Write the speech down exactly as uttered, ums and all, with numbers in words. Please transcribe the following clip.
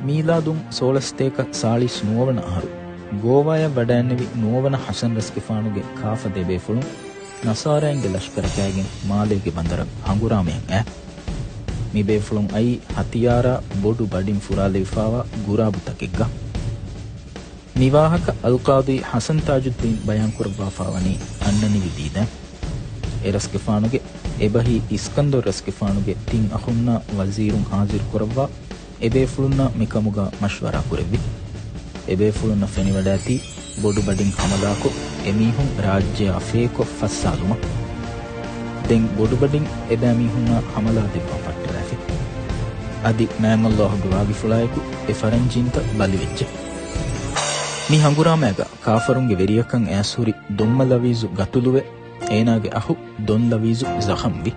މީލާދުން ސޯޅަ ސަތޭކަ ސާޅީސް ނުވަވަނަ އަހަރު ގޯވާޔަށް ވަޑައިންނެވި ނުވަވަނަ ޙަސަން ރަސްގެފާނުގެ ކާފަ ދެބޭފުޅުން ނަޞާރާއިންގެ ލަޝްކަރަކާގެން މާލޭގެ ބަނދަރަށް ހަނގުރާމަޔަށް އައި. މިބޭފުޅުން އައީ ހަތިޔާރާ ބޮޑު ބަޑިން ފުރާލެވިފާވާ ގުރާބުތަކެއްގަ. މި ވާހަކަ އަލްޤާޟީ ޙަސަން ތާޖުއްދީން ބަޔާންކުރައްވާފާވަނީ އަންނަނިވި ދީދާ. އެ ރަސްގެފާނުގެ އެބަހީ އިސްކަންދަރު ރަސްގެފާނުގެ ތިން އަޚުންނާ ވަޒީރުން ޙާޟިރުކުރައްވާ، އެބޭފުޅުންނާ މިކަމުގަ މަޝްވަރާ ކުރެއްވި. އެބޭފުޅުންނަށް ފެނިވަޑައިތީ ބޮޑުބަޑިން ހަމަލާކޮށް، އެމީހުން ރާއްޖެއާ ފޭކޮށް ފައްސާލުމަށް. ދެން ބޮޑުބަޑިން އެބައިމީހުންނާ ހަމަލާ ދެއްވާ ފައްޓަރާފި. އަދި މާތް ﷲ ގެ ވާގިފުޅާއެކު އެ ފަރަންޖީންތައް ބަލިވެއްޖެ. މި ހަނގުރާމައިގަ ކާފަރުންގެ ވެރިޔަކަށް އައިސްހުރި ދޮންމަ ލަވީޒު ގަތުލުވެ، އޭނާގެ އަޚު ދޮން ލަވީޒު ޒަޚަމްވި.